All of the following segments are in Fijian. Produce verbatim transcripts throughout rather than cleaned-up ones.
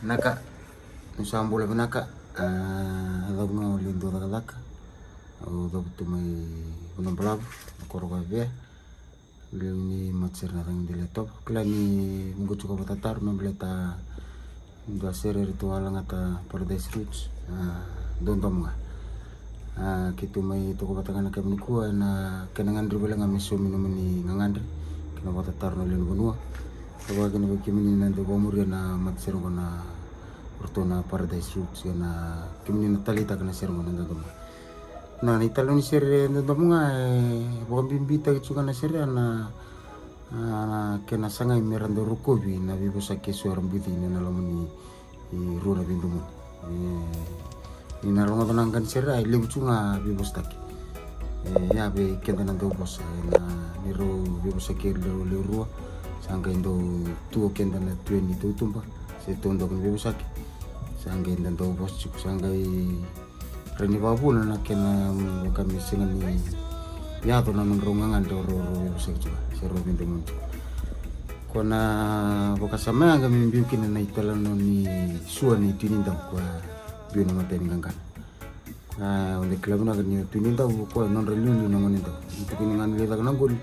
Vinaka, ni sa bula vinaka. A, yacaqu ga o Liduacakacaka. Au cavutu mai Vanuabalavu, na koro ko Avea. Liu ni matasere na cagi dele tovo. Kila ni vuqa tiko vata taro me baleta dua sere eratou a lagata Paradise Roots. A, dodomo ga. A, keitou mai toka vata ga na kena nikua ena kena gadrevi wale ga me saumi nomuni gagadre kei na vakatataro na lewe ni vanua. Kevaka kina vei kemuni na dau vakamuria na matasere oqo na ratou na Paradise Roots, kei na kemuni na taleitaka na sere oqo na dodomo ga. Na, na italanoa ni sere dodomo ga e vakabibitaki tiko ga na sere ya na, na kena sagai me ra dau rokovi na veivosaki eso era buci ena loma ni rua na veidomoni. E, ni na rogoca na qa ni sere ya e levu tiko ga veivosataki. E, ya vei keda na dau vosa ena, ni rau veivosaki ira rau lewe rua. Sa qai dau tu o keda na tue ni tautuba se taudaku ni veivosaki. Sa qai da dau vosa tiko, sa qai rawa ni vakavuna na kena, mm, vaka me sega ni yaco na nodrau gagadre o rau, rau veivosaki tiko se rau veidomoni tiko. Ko na vakasama ya ga me biu kina na italanoa ni sua ni Tui ni Dau ko a biu na matai ni qaqana. A, o de kila vinaka ni o Tui ni Dau ko e nodra liuliu na gone dau. Ni tukuni ga ni lai caka na qoli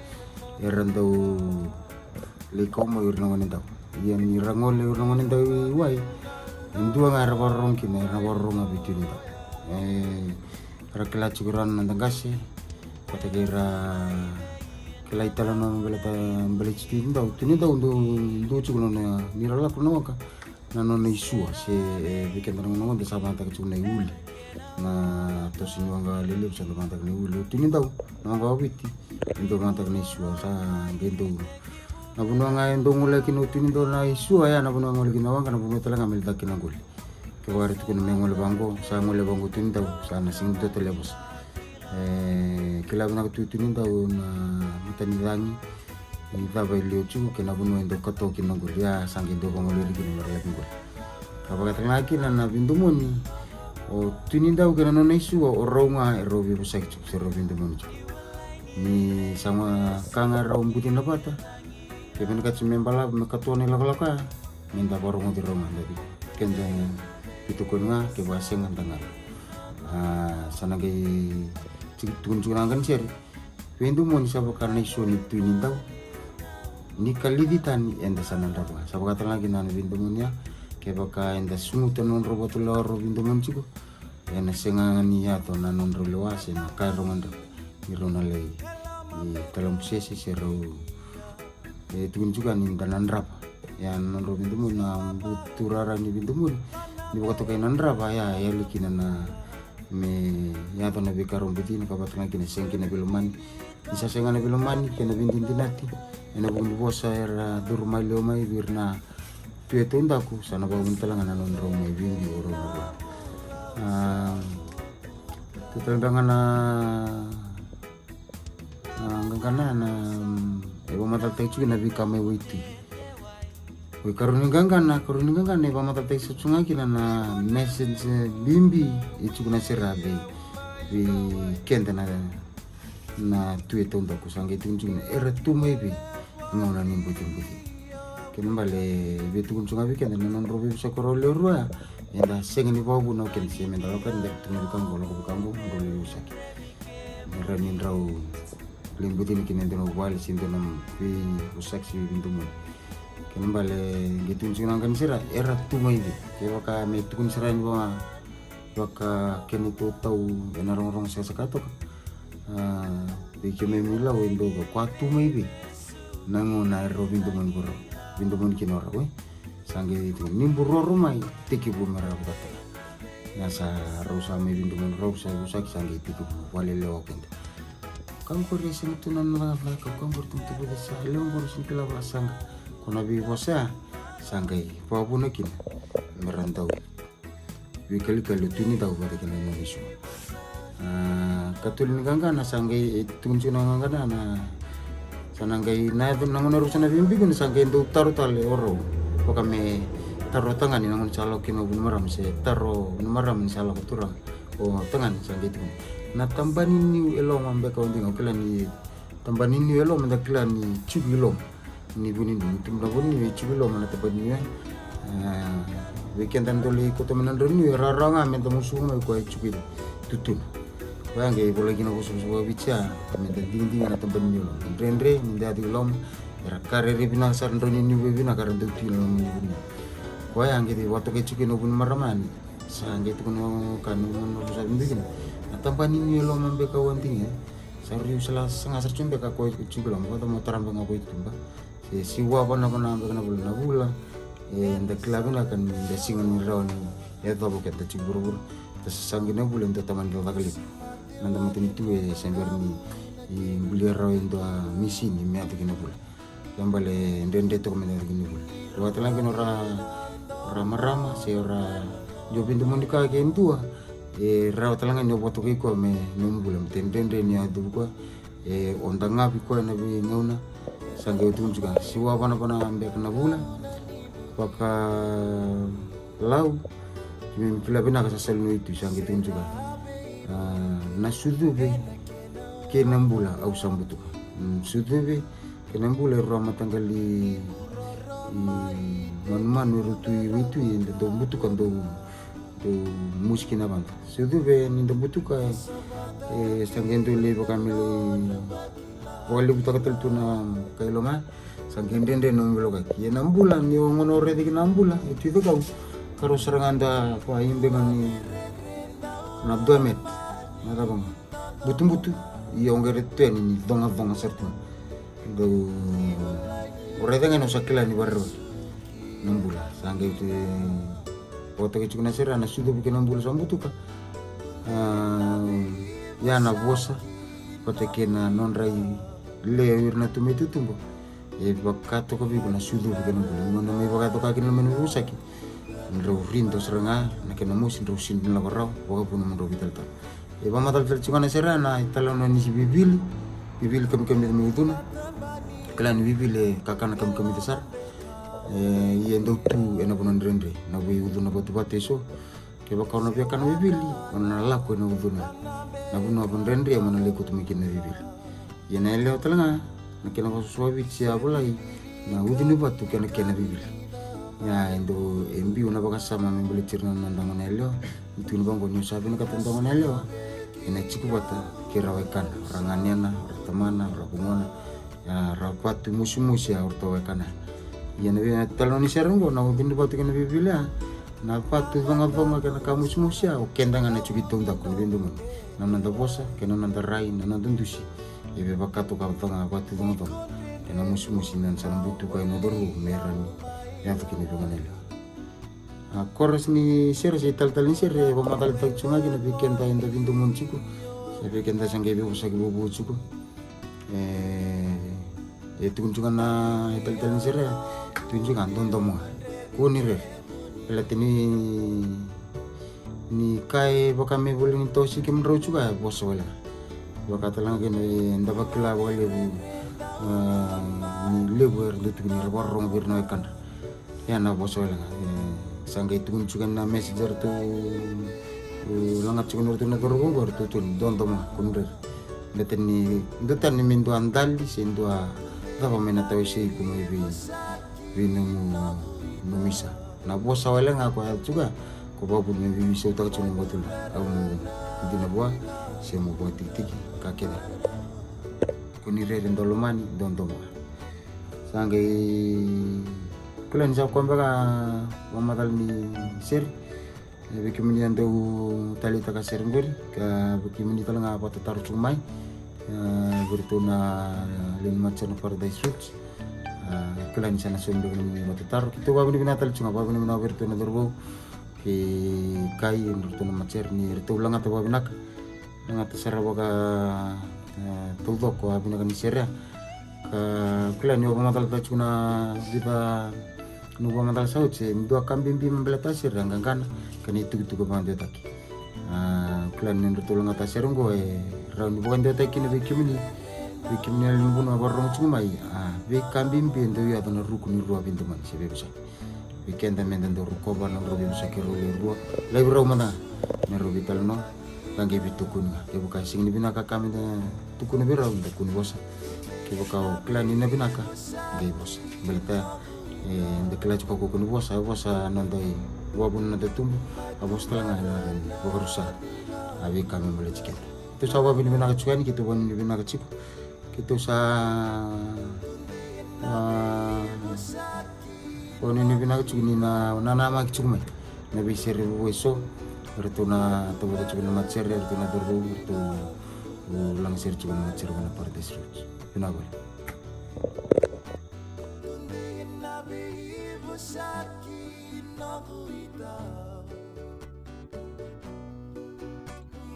era dau lai kau mai o ira na gone dau. Ia ni ra gole o ira na gone dau i wai, e dua ga era vakarorogo kina, era na vakarorogo ga vei Tui ni Dau. E, ra kila tiko ira na noda qase, vata kei ira kila italanoa me baleta, baleti Tui ni Dau. Tui ni Dau dau, dau tiko nona, ni ra lako na waqa, na nona isua se, e, vei keda na gauna oqo da sa vakayagataka tiko na iuli. Na toso ni waqa lelevu sa da vakayagataka na iuli. O Tui ni Dau, na waqa o Viti, e dau vakayagataka na isua, sa qai dau, na vanua ga e dau gole kina o Tui ni Dau na isua ya, na vanua e gole kina na waqa, na vanua tale ga me lai caka kina na qoli. Kevaka era tukuna me gole vaqo, sa gole vaqo o Tui ni Dau, sa na sega ni dua tale e vosa. E, kila vinaka tu o Tui ni Dau na mata ni cagi, ni cava e liu tiko kei na vanua e dau katoa kina na qoli, ia sa qai dau vagolei ira kina me ra laki qoli. Ka vaka tale ga kina na veidomoni, o Tui ni Dau kei na nona isua, o rau ga e rau veivosaki tiko se rau veidomoni tiko. Ni sa ga ka ga e rau bucina vata, ke vinakati me balava, me katoa na ilakolako ya, me da vakarogoci rau ga, da vei keda veitokoni ga, kevaka sega da galo. A, sa na qai tiki, tukuni tiko na qa ni sere. Veidomoni sa vaka na isua ni Tui ni Dau. Ni kalici tani eda sa na drava ga. Sa vaka tale ga kina na veidomoni ya. Kevaka eda suguta na nodrau vakatulewa rau veidomoni tiko, ena sega ga ni yaco na nodrau lewa se na ka e rau gadreva. Ni rau na lai, ni talabusese se rau, e, tukuni tiko ga ni da na drava. Ia na nodrau veidomoni, na buturara rara ni veidomoni, ni vakatokai na drava, ia e yali kina na me yaco na veika rau bucina, ka vaka tale ga kina sega kina veilomani. Ni sa sega na veilomani kei na veidinadinati ena vuku ni vosa era curu mai, lewe mai vei ira na tui e taudaku, sa na vakavuna tale ga na nodrau mai veibiu o rau na rua. A, tu tale beka ga na, a, qaqana na, mm, e vakamacalataki tiko na veika mai waitui. O ikarua ni qaqana, karua ni qaqana e vakamacalataki sara tu ga kina na message, e, bibi e tiko na sere ya vei, vei keda na, na tui e taudaku, sa qai tukuni tiko kina era tu mai vei gauna ni bucibuci. Kena ibalebale e via tukuni tiko ga vei keda na nodrau veivosaki o rau lewe rua ya, eda sega ni vakavuna o keda se meda lako, eda tukuna vei keda qo, lako vei keda qo, drau lai veivosaki. Me rawa ni drau lai bucina kina e dua na vuvale se dua na veivosaki se veidomoni. Kena ibalebale e qai tukuni tiko na qa ni sere ya, era tu mai vei. Kevaka me tukuni sara yani vaka, vaka kena itautau ena rogorogo sakasaka toka. A, vei keimami i Lau e dua vaka, ko a tu mai vei na gauna e rau veidomoni ko rau, veidomoni kina o rau, e. Sa qai tukuni ni boro rau mai tekivu me ra vakataka. Ia sa rau sa mai veidomoni rau sa veivosaki, sa qai tekivu vakalelewa o keda. Ka qori e sega tu na nona cakacaka, ka qori tu na tubuci sa lewe qori sega ni kila vakasaqa. Ko na veivosa ya sa qai vakavuna kina me ra dau veikalikali o Tui ni Dau vata kei na nona isua. A, katolu ni qaqana sa qai, e, tukuni tiko na qaqana na, sa na qai na yaco na gauna rau sa na veibiu kina sa qai dau taro tale o rau. Vaka me taro tagane na gauna sa lako kina o vunimarama se taro vunimarama ni sa lako turaga. O tagane sa qai tukuna na tabana ni niu e loma beka o Diga, o kila ni tabana ni niu e loma, da kila ni tiko i loma. Ni vunidui, ni tubu na vunidui e tiko i loma na tabana ni niu, e. A, Vei keda dau lai kauta mai na drau ni niu, e rawarawa ga meda musuka mai koya e tiko i tutuna. Koya qai volai kina vosa, vosa vakaviti ya, meda digidigi na tabana ni loma. Dredre ni da yaco ki loma, era ka rairai vinaka sara drau ni niu veivinaka era dau tu ina loma ni vuniyau. Koya qai vakatokai tiko kina o vu ni marama yani. Sa qai tukuna o ka ni, ni, ni, sa vinaka kina. Na tabana ni niu e loma beka au a digi, e. Sa riu sala saga sara tu beka koya e tiko i loma, vata mo tara beka ga koya i tuba. Se siwa vanavana beka na vula, na vula. E, da kila vinaka ni da sega ni rawa ni yacova keda tiko vuravura. Da sa saga kina vula e dua tamani cakacaka levu. Na da matanitu e se bera ni, e, bulia rawa e dua misini me yaco kina vula. Kena ibalebale e dredre toka me yaco kina vula. Rawa tale ga kina o ra, o ra marama, se o ra, ni o veidomoni koya ke dua, e rawa tale ga ni o vakatokai koya me nomu vula, me te dredre ni yaco koya. E, o dagavi koya na veigauna, sa qai tukuna tiko ga, siwa vanavana beka na vula, vakalau, keimami kila vinaka sa salu na waitui, sa qai tukuna tiko ga. A, na sucuve kei na bula au sa butuka. Mm, sucuve kei na bula e rua mataqali, mm, manumanu e rau tu i waitui, e dau butuka, dau, dau musi kina vada. Sucuve ni da butuka, e, sa qai dau lai vaka me lai vakalevutaka tale tu na kai loma, sa qai dredre na nomu veilokaki. Ia na bula, ni o gona o raica kina na bula e tu i cakau, ka rau sara ga da, koya i beka ni na dua met, na cava ga, butubutu, ia o qai raica tu yani ni cogacoga sara tu ga. Dau, o raica ga ni o sa kila ni vakarerevaki na bula. Sa qai tu, vakatokai tiko na sere ya, na sucuve kei na bula sa butuka. A, ia na vosa vata kei na nodra ilei o ira na tu mai tutuba. E vaka toka vei iko na sucuve kei na bula. Ni o na mai vakayaco ka kina na mai na veivosaki, drau rido sara ga na kena mosi, drau sega ni lako rawa, vakavuna mo drau veitalatala. E vakamatatataki tiko ga na sere ya na italanoa ni se vivili, vivili kamikamica mai ucuna. Kila ni vivili e kakana kamikamica sara. E, ia e dau tu ena vanua dredre, na veiucuna vatuvatu eso. Kevaka o na via kana vivili, o na lako ena ucuna, na vanua dredre mo na lai kauta mai kina na vivili. Ia na yalewa tale ga, na kena vosa vakaviti sa volai, na ucu ni vatu kei na kena vivili. Ia e dau, e biu na vakasama me baleti ira na noda gone yalewa. Ni tukuni vaqo, ni o sa vinakata na noda gone yalewa, ena tiko vata kei ira na wekana, o ira ganena, o ira tamana, o ira vugona. Ia ra vatu mosimosi ya o iratou wekana. Ia na vei, na italanoa ni sere oqo, na ucu ni vatu kei na vivili ya, na vatu cogacoga kei na ka mosimosi ya, o keda ga na tiko i taudaku na veidomoni. Na noda vosa kei na noda rai, na noda dusi. E vaka toka ga vatu cogacoga kei na mosimosi, na sa na butuka ena cauravou me rawa ni yaco kina vei gone yalewa. A, chorus ni sere se italetale ni sere e vakamatatataki tiko ga kina vei keda eda veidomoni tiko, se vei keda sa qai veivosaki vovou tiko. E, e tukuni tiko ga na italetale ni sere, tukuni tiko ga, dodomo ga, kua ni rere. Baleta ni, ni ka e vaka me voleka ni tosi kemudrau tiko ga, e vosa wale ga. Vaka tale ga kina eda vakila vakalevu, a, ni levu era dau tukuni era vakarorogo vei ira na wekadra. Ia na vosa wale ga, e, sa qai tukuni tiko ga na message eratou, e, lagata tiko ga o iratou na cauravou oqo, eratou tukuna, dodomo ga, kua ni rere. Baleta ni duatani me dua dali se dua cava me na tawasei iko mai vei, vei nomu, nomu isa. Na vosa wale ga ko yaco tiko ya, ko vakavuna me veisautaka tiko na botula. Au mo dina vua se mo vakatikitiki, ka kece. Kua ni rere, dau lomani, dodomo ga. Sa qai kila ni sa koya beka na vakamacala ni sere. E, vei kemuni a dau taleitaka sere qori, ka vei kemuni tale ga vakatataro tiko mai, e, vei iratou na lewe ni matasere na Paradise Roots. E, kila ni sa na saumi beka na nomuni vakatataro. Keitou vakavinavinaka tale tiko ga, vakavinavinaka vei iratou na cauravou kei Kai, iratou na matasere ni ratou lagata vakavinaka. Lagata sara vaka, e, taucoko a vinaka ni sere. Ka kila ni o vakamacalataka tiko na vica, ni o vakamacala sa oti, e dua ka bibi me baleta sere, a qaqana kei na itukutuku vakadewataki. A, kila ni nodratou lagata sere oqo e rawa ni vakadewataki kina vei kemuni, vei kemuni na lewe ni vanua vakarorogo tiko mai. A, veika bibi e dau yaco na ruku ni rua veidomoni se veivosaki. Vei keda meda dau rokova na nodrau veivosaki rau lewe rua, laivi rau mada me rau veitalanoa, ka qai veitokoni ga. Kevaka e sega ni vinaka ka meda tukuna vei rau, da kua ni vosa. Kevaka o kila ni na vinaka, qai vosa. Baleta E da kila tiko ko kuni vosa, a vosa na noda i vavuna na noda tubu, a vosa tale ga na noda i vakarusa. A veika me baleti keda. Keitou sa vakavinavinaka tiko yani, keitou vakavinavinaka tiko. Keitou sa vakavinavinaka tiko ni na nanamaki tiko mai na veisere vovou eso. Eratou na tauvata tiko na matasere, eratou na cauravou, eratou lagasere tiko na matasere vei na Paradise Roots. Vinaka vale.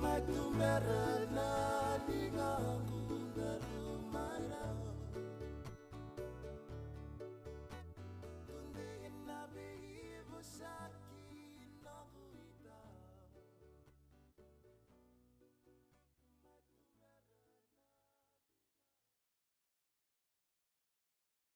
Mai tu mera na liga.